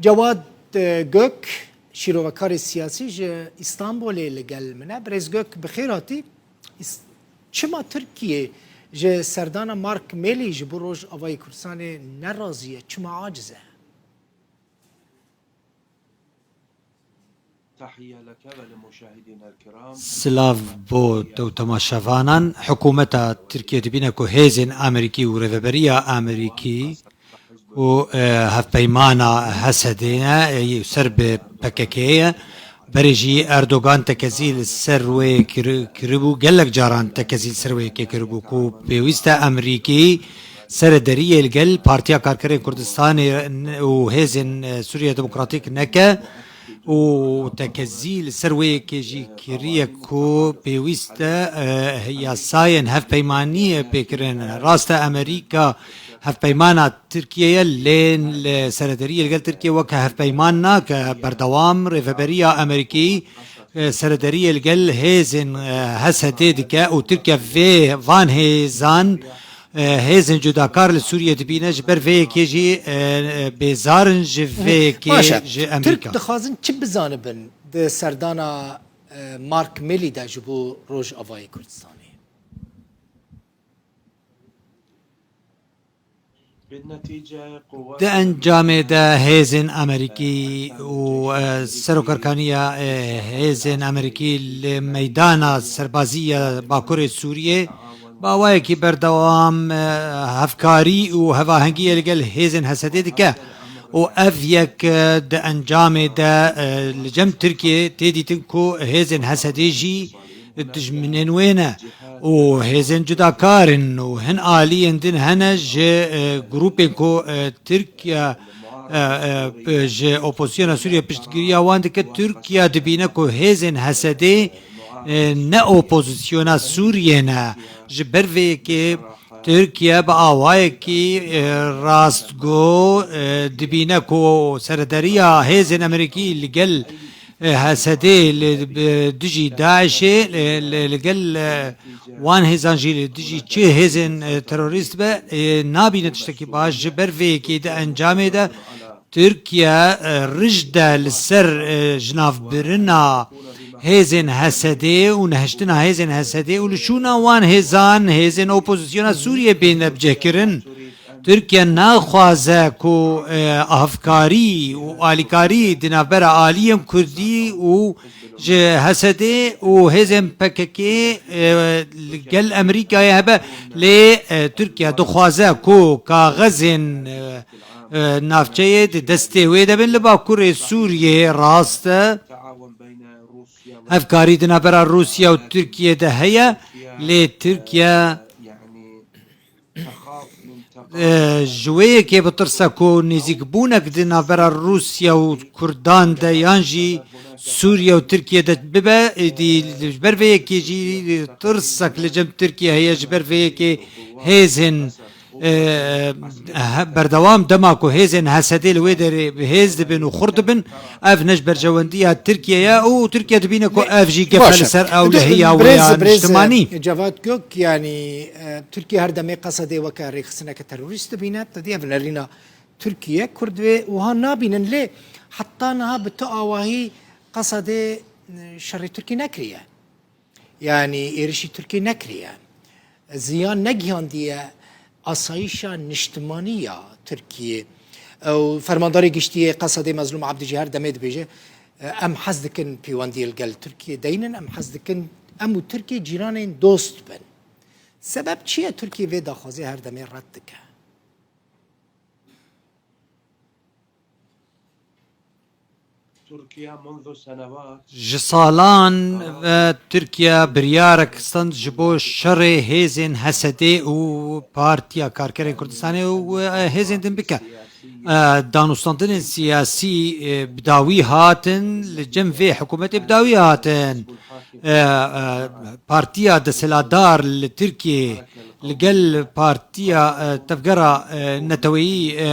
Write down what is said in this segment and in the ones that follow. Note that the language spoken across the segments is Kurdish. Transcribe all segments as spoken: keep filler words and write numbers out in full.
Cewad, e, Gök, şîrovekarê siyasî ji Îstanbulê li gel min e. Birêz Gök, bi xêr hatî. Îs-, çima Tirkiye ji serdana Mark Milley ji bo Rojavayê Kurdistanê nerazî ye? Çima aciz e? Silav bo te û temaşevanan. Hikûmeta Tirkiye dibîne ku hêzên Amerîkî û Rêveberiya Amerîkî û, e, hevpeymana H S D ne, e, ser bi P K K ye. Berê jî Erdogan tekezî li ser wê kiri-, kiribû, gelek caran tekezî li ser wê yekê kiribû ku pêwîst e Amerîkî serederiyê li gel Partiya Karkerên Kurdistanê û hêzên, e, Sûriye Demokratîk neke. Û tekezî li ser wê yekê jî kiriye ku pêwîst e, e, yasayên hevpeymaniyê pê kirin. Rast e, Amerîka hevpeymana Tirkiye ye, lê li serederiyê li gel Tirkiye weke hevpeyman nake. Berdewam rêveberiya Amerîkî, e, serederiyê li gel hêzên, e, H S D dike û Tirkiye vê van hêzan e, hêzên cudakar li Sûriyê dibîne, ji ber vê yekê jî, e, e, bêzar in ji vê yekê. Baş e. Ji Amerîka. Tirk dixwazin çi bizanibin di serdana, e, Mark Milley de ji bo Rojavayê Kurdistanê? Di encamê de hêzên Amerîkî û, e, serokerkaniya, e, hêzên Amerîkî li meydana serbazî ya Bakurê Sûriyê bi awayekî berdewam, e, hevkarî û hevahengiyê li gel hêzên H S D dike û ev yek, e, di encamê de, e, li cem Tirkiyê tê dîtin ku hêzên H S D jî dijminên wê ne û hêzên cudakar in û hin aliyên din hene ji, e, grûpên ku, e, Tirkiye, e, e, ji opozisyona Sûriye piştgiriya wan dike. Tirkiye dibîne ku hêzên H S D, e, ne opozisyona Sûriye ne. Ji ber vê yekê Tirkiye bi awayekî, e, rastgo, e, dibîne ku serederiya hêzên Amerîkî li gel, e, H S D li, bi dijî DAIŞê, li, li, li gel, e, wan hêzan jî li dijî çi hêzên, e, terorîst be, e, nabîne tiştekî baş. Ji ber vê yekê di encamê de Tirkiye, e, rij de li ser, e, jinavbirina hêzên H S D û nehiştina hêzên H S D û li şûna wan hêzan, hêzên opozisyona Sûriyê bêne bicihkirin. Tirkiye naxwaze ku, e, hevkarî û alîkarî di navbera aliyên Kurdî û ji H S D û hêzên P K K, e, li gel Amerîkayê hebe, lê, e, Tirkiye dixwaze ku kaxezên, e, e, navçeyê di destê wê de bin. Li Bakurê Sûriyê rast e, hevkarî di navbera Rûsya û Tirkiye de heye, lê Tirkiye, e, ji wê yekê bitirse ku nêzîkbûnek di navbera Rûsya û Kurdan de yan jî Sûriye û Tirkiye de bibe, êdî ji ber vê yekê jî tirsek li cem Tirkiye heye, ji ber vê yekê hêzên, e, he-, berdewam dema ku hêzên H S D li wê derê bi hêz dibin û xurt dibin, ev ne ji berjewendiya Tirkiye ye û Tirkiye dibîne ku ev jî gefe li ser ewlehiya wê ya niştimanî. Cevdet Gök, yanî, e, Tirkiye her demê Qesedê weke rêxistineke terorîst dibîne, te dî ev nerîna Tirkiye, Kurd wê wiha nabînin, lê heta niha bi tu awahî Qesedê, e, şerê Tirkî nekiriye. Yanî êrişî Tirkî nekiriye. Ziyan negihandiye asayîşa niştimanî ya Tirkiyê. Ew fermandarê giştî yê Qesedê Mezlûm Ebdî jî her demê dibêje, em hez dikin pêwendiyê li gel Tirkiyê deynin, em hez dikin em û Tirkiye cîranên dost bin. Sebeb çi ye Tirkiye vê daxwazê her demê red dike? Ji salan ve Tirkiye biryarek stend ji bo şerê hêzên H S D û Partiya Karkerên Kurdistanê û, e, hêzên din bike. E, danûstandinên siyasî, e, bi dawî hatin, li cem vê hikûmetê bi dawî hatin. E, e, partiya desthilatdar li Tirkiyê li gel partiya, e, tevgera, e, neteweyî, e,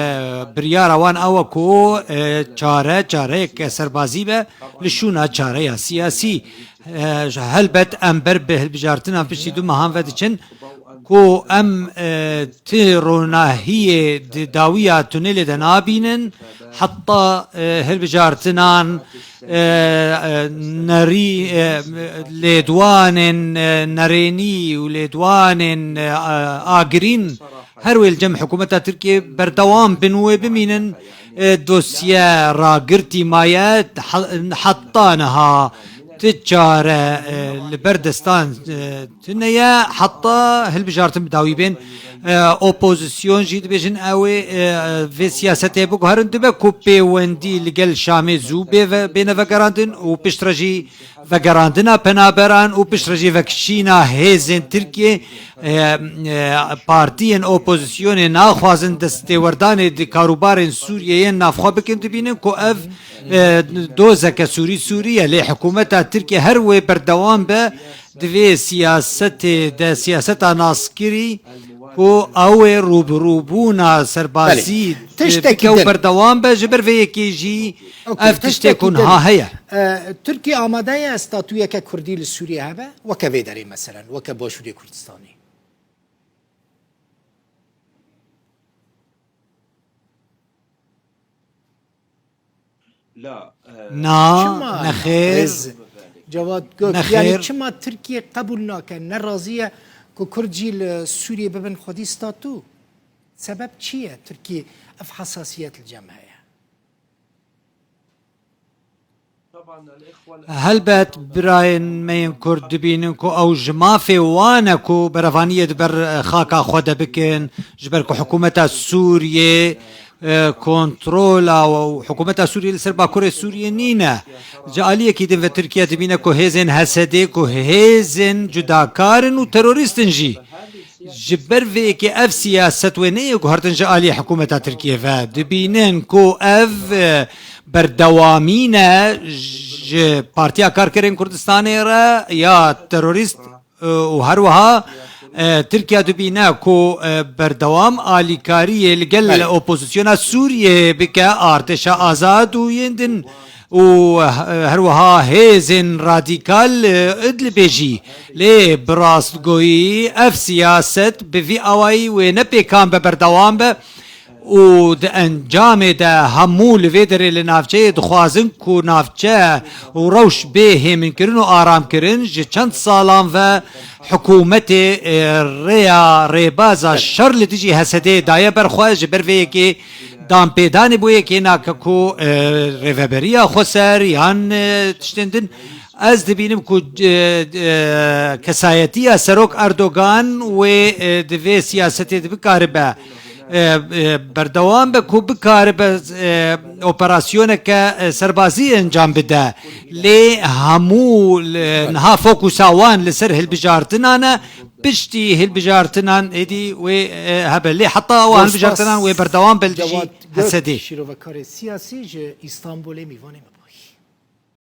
biryara wan ew e ku, e, çare, çareyeke serbazî be, li şûna çareya siyasî. E, helbet em ber bi hilbijartinan piştî du mehan ve diçin. ku em, e, ti ronahiyê di dawiya tunelê de nabînin, heta, e, hilbijartinan, e, e, nerî, e, lêdwanên, e, nerênî û lêdwanên, e, agirîn her wê li cem hikûmeta Tirkiyê berdewam bin wê bimînin, e, dosye ragirtî maye, he-, heta niha ti çare, e, li ber destan, e, tune ye, heta hilbijartin bi dawî bên. E, opozisyon jî dibêjin ew ê, e, vê siyasetê biguherin, dibe ku pêwendî li gel Şamê zû bê ve-, bêne vegerandin û piştre jî vegerandina penaberan û piştre jî vekişîna hêzên Tirkiyê, e, e, partiyên opozisyonê naxwazin destêwerdanê di karûbarên Sûriyê yên navxwe bikin, dibînin ku ev, e, dozeke sûrî sûrî ye. Lê hikûmeta Tirkiye her wê berdewam be di vê siyasetê de, siyaseta naskirî ku ew ê rûbirûbûna serbazî, Belê. Tiştekî bike û din. Berdewam be, ji ber vê yekê jî Okey, ev tiştê tiştekî ku din. Niha heye. E, Tirkiye amade ye statuyeke Kurdî li Sûriyê hebe? Weke vê derê meselen, weke Başûrê Kurdistanê. Na, Çima nexêr. Rêz Cewad Gök, Nexêr. Yani çima Tirkiye qebûl nake, ne razî ye ku Kurd jî li Sûriyê bibin xwedî statû? Sebeb çi ye Tirkiye ev hesasiyet li cem heye? Helbet birayên me yên Kurd dibînin ku ew ji mafê wan e ku berevaniyê di ber, e, xaka xwe de bikin, ji ber ku hikûmeta Sûriyê, e, kontrola û hikûmeta Sûriyê li ser bakurê Sûriyê nîne. Ji aliyekî din ve Tirkiye dibîne ku hêzên H S D ku hêzên cudakar in û terorîst in jî. Ji ber vê yekê ev siyaset wê neyê guhertin ji alî hikûmeta Tirkiyê ve. Dibînin ku ev, e, berdewamî ne ji Partiya Karkerên Kurdistanê re ya terorîst, e, û her wiha, e, Tirkiye dibîne ku, e, berdewam alîkariyê li gel Belê. Opozisyona Sûriyê bike, artêşa azad û yên din û, eh, her wiha hêzên radîkal, eh, Idlibê jî. Lê bi rastgoyî ev siyaset bi vî awayî wê ne pêkan be, berdewam be û di encamê de hemû li vê derê li navçeyê dixwazin ku navçe û rewş bê hêminkirin û aramkirin. Ji çend salan ve hikûmetê, eh, rêya rêbaza şer li dijî H S D'ê daye ber xwe, ji ber vê yekê danpêdanê bo yekê nake ku, e, rêveberiya xweser yan, e, tiştên din. Ez dibînim ku, e, e, kesayetiya Serok Erdogan wê, e, di vê siyasetê de bikaribe, e, e, berdewam be ku bikaribe, e, operasyoneke, e, serbazî encam bide. Lê hemû, e, niha fokusa wan li ser hilbijartinan e. Piştî hilbijartinan êdî wê, e, hebe. Lê heta ewa hilbijartinan wê berdewam be li dijî Cewad Gök, H S D. Şîrovekarê siyasî ji Îstanbulê mîvanê me.